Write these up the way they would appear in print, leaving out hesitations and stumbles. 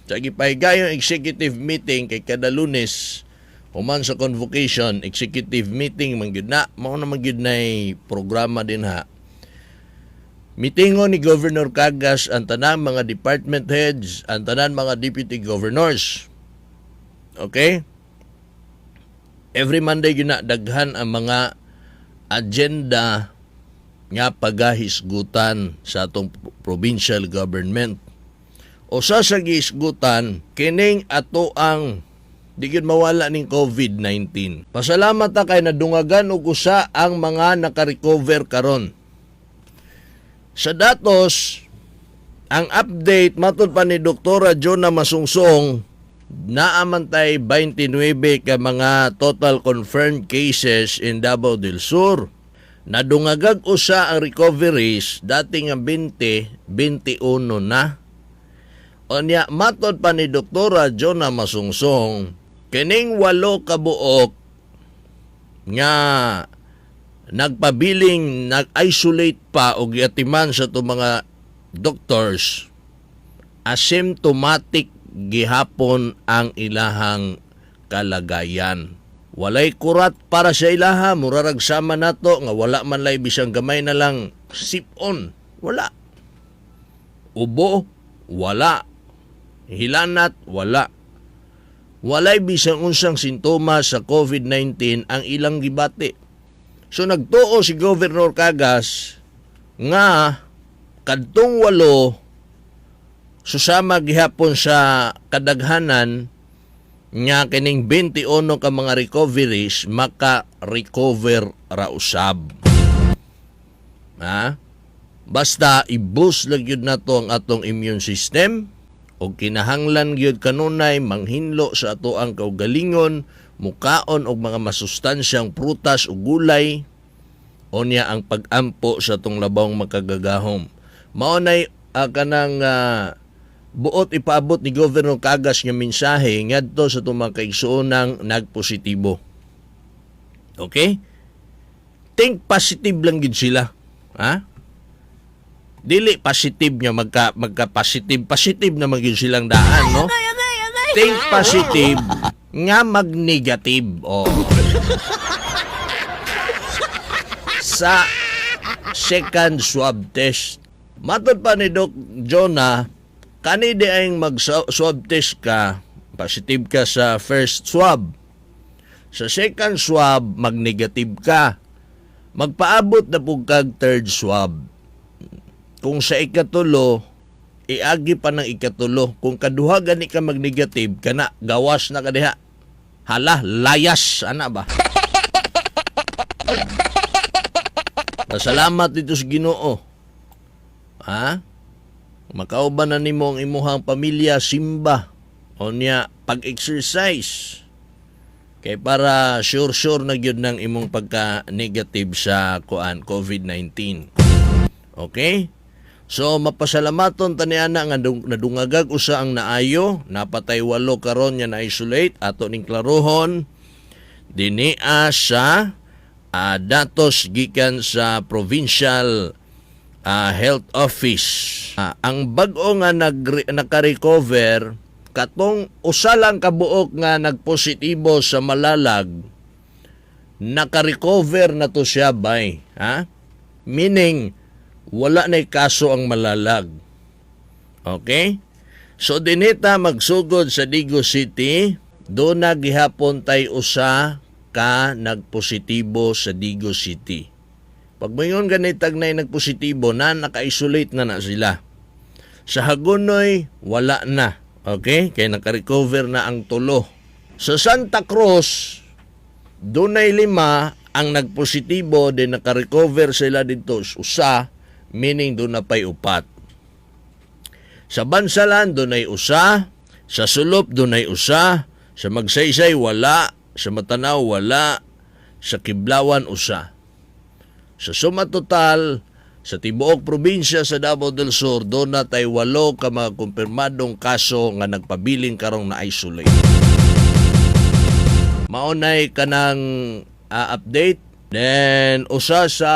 Sa gipahigayong executive meeting kay kada Lunes human sa convocation, executive meeting man gyud na, mao na man gyud nay programa din ha. Mitingon ni Governor Cagas ang tanan mga department heads, ang tanan mga deputy governors. Okay? Every Monday gyud na, daghan ang mga agenda nga pagahisgutan sa atong provincial government. Usa sa gihisgutan kining ato ang di gyud mawala ning COVID-19. Pasalamat ta kay nadungagan og usa ang mga naka-recover karon. Sa datos, ang update matod pa ni Doktora Jonah Masungsong, naa man tay 29 ka mga total confirmed cases in Davao del Sur. Nadungagag usa ang recoveries, dating ang 20, 21 na. Unya, matod pa ni Doktora Jonah Masungsong, kining 8 ka buok nga nagpabiling nag-isolate pa o giatiman sa itong mga doctors, asymptomatic gihapon ang ilahang kalagayan. Walay kurat para sa ilaha, murarag sama nato nga wala man lay bisang gamay na lang sipon, wala. Ubo, wala. Hilanat, wala. Walay bisang unsang sintomas sa COVID-19 ang ilang gibati. So nagtuo si Governor Cagas nga kadtong 8 susama gihapon sa kadaghanan nga kining 21 ka mga recoveries maka-recover ra usab. Ha? Basta i-boost lang gyud nato ang atong immune system og kinahanglan gyud kanunay manghinlo sa ato ang kaugalingon, mukaon og mga masustansyang prutas ug gulay, unya ang pag-ampo sa atong labawng makagagahom. Mao nay kanang buot ipaabot ni Governor Cagas nga mensahe ngadto sa atong mga kaigsuonang nagpositibo. Okay? Think positive lang gid sila. Ha? Dili positive nga magka positive positive na gyud silang daan, no? Think positive nga mag-negative. Oh. Sa second swab test. Matod pa ni Doc Jonah, kani di ay mag-swab test ka, positive ka sa first swab. Sa second swab, mag-negative ka. Magpaabot na pug kag third swab. Kung sa ikatulo, iagi pa ng ikatulo. Kung kaduha gani ka mag-negative, kana, gawas na ka diha. Hala, layas, ana ba? Pasalamat dito sa Ginoo. Ha? Makauban na nimo ang imuhang pamilya, simba. O niya, pag-exercise. Kay para sure-sure na gyud ng imong pagka-negative sa kuan COVID-19. Okay? So mapasalamaton tani ana nga nadungagag usa ang naayo, napatay 8 karon nga na-isolate, ato ning klarohon dinia sa datos gikan sa Provincial Health Office. Ang bag-o nga naka-recover, katong usa lang kabuok nga nagpositibo sa Malalag, naka-recover na to siya bay, ha? Meaning wala na'y kaso ang Malalag. Okay? So dinita magsugod sa Digos City, do na gihapon tay usa ka nagpositibo sa Digos City. Pag moingon ganitag na nagpositibo na, naka-isolate na na sila. Sa Hagonoy, wala na. Okay? Kaya naka-recover na ang 3. Sa Santa Cruz, dunay 5 ang nagpositibo, din naka-recover sila dito usa, meaning doon na pa'y 4. Sa Bansalan, dunay 1. Sa Sulop, dunay 1. Sa Magsaysay, wala. Sa Matanao, wala. Sa Kiblawan, 1. Sa suma total, sa tibuok probinsya sa Davao del Sur, doon na tay 8 ka mga kumpirmadong kaso nga nagpabiling karong na-isolate. Maunay kanang update. Then, usa sa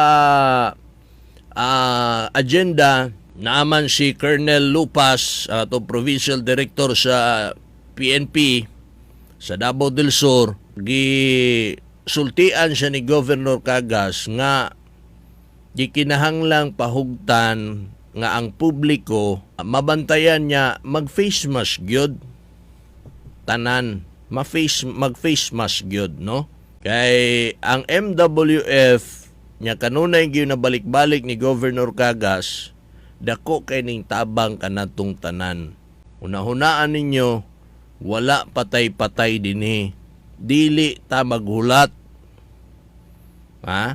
agenda Naaman si Colonel Lupas, atong provincial director sa PNP sa Davao del Sur, gi sultian siya ni Governor Cagas nga gikinahanglang pahugtan nga ang publiko mabantayan niya mag face mask gyud, tanan ma-face, mag face mask gyud, no? Kay ang MWF nya kanunay gyud na balik-balik ni Governor Cagas, dako kay ning tabang kanatong tanan. Hunahunaan ninyo, wala patay-patay dinhi. Dili ta maghulat, ha.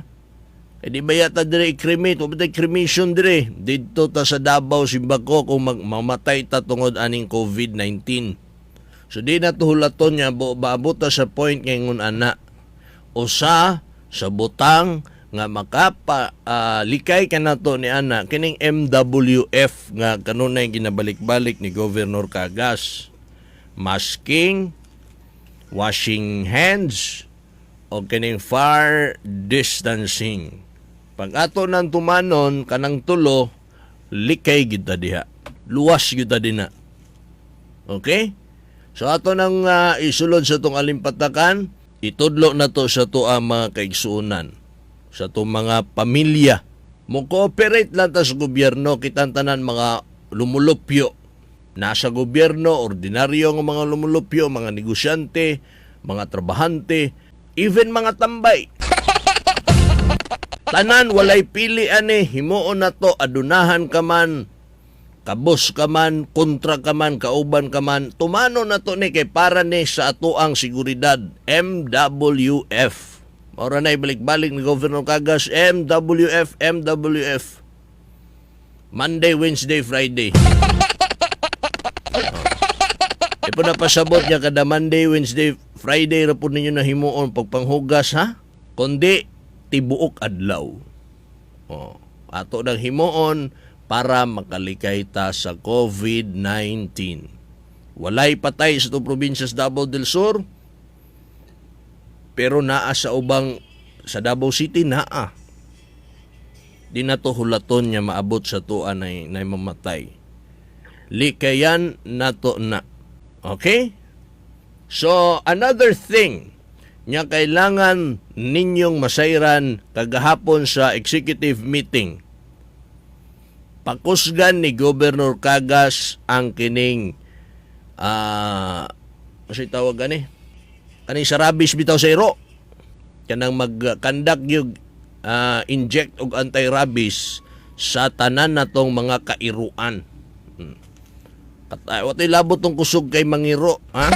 Eh di ba yata dire i-cremate? Wa ba cremation dire? Didto ta sa Davao simbako kung mamatay ta tungod aning COVID-19. So di na tuhulaton niya maabot ta sa point ngayon ana. Usa sa butang nga makapa likay ka nato ni ana kining MWF nga kanunay ginabalik-balik ni Governor Cagas. Masking, washing hands, o kining far distancing. Pag ato nang tumanon kanang tulo, likay gid ta diha. Luwas gid ta dinha. Okay? So ato nang isulod sa tong alimpatakan, itudlo na to sa to ang mga kaigsuonan, sa itong mga pamilya. Mo cooperate lang ta sa gobyerno, kitang tanan mga lumulupyo. Nasa gobyerno, ordinaryo nga mga lumulupyo, mga negosyante, mga trabahante, even mga tambay. Tanan walay pili ani, himuon na to, adunahan ka man, kabos ka man, kontra ka man, kauban ka man, tumano na to ni kay para ni sa atoang seguridad, MWF. Mao na ibalik-balik ni Governor Cagas, MWF, MWF. Monday, Wednesday, Friday. Oh. Ipo na pasabot niya kada Monday, Wednesday, Friday ra po ninyo na himuon pagpanghugas, ha? Kundi tibuok adlaw. Oh, ato nang himuon para makalikay ta sa COVID-19. Walay patay sa itong probinsya sa Davao del Sur, pero naa sa ubang sa Davao City naa. Di na to hulaton niya maabot sa tuwa na mamatay. Likayan nato na. Okay? So, another thing nya kailangan ninyong masayran kagahapon sa executive meeting. Pakusgan ni Governor Cagas ang kining kasi tawag gani kaning sa rabies bitaw sa iro, kanang mag-conduct yung inject og anti-rabies sa tanan natong mga kairuan. Watay labot tong kusog kay mangiro, ha?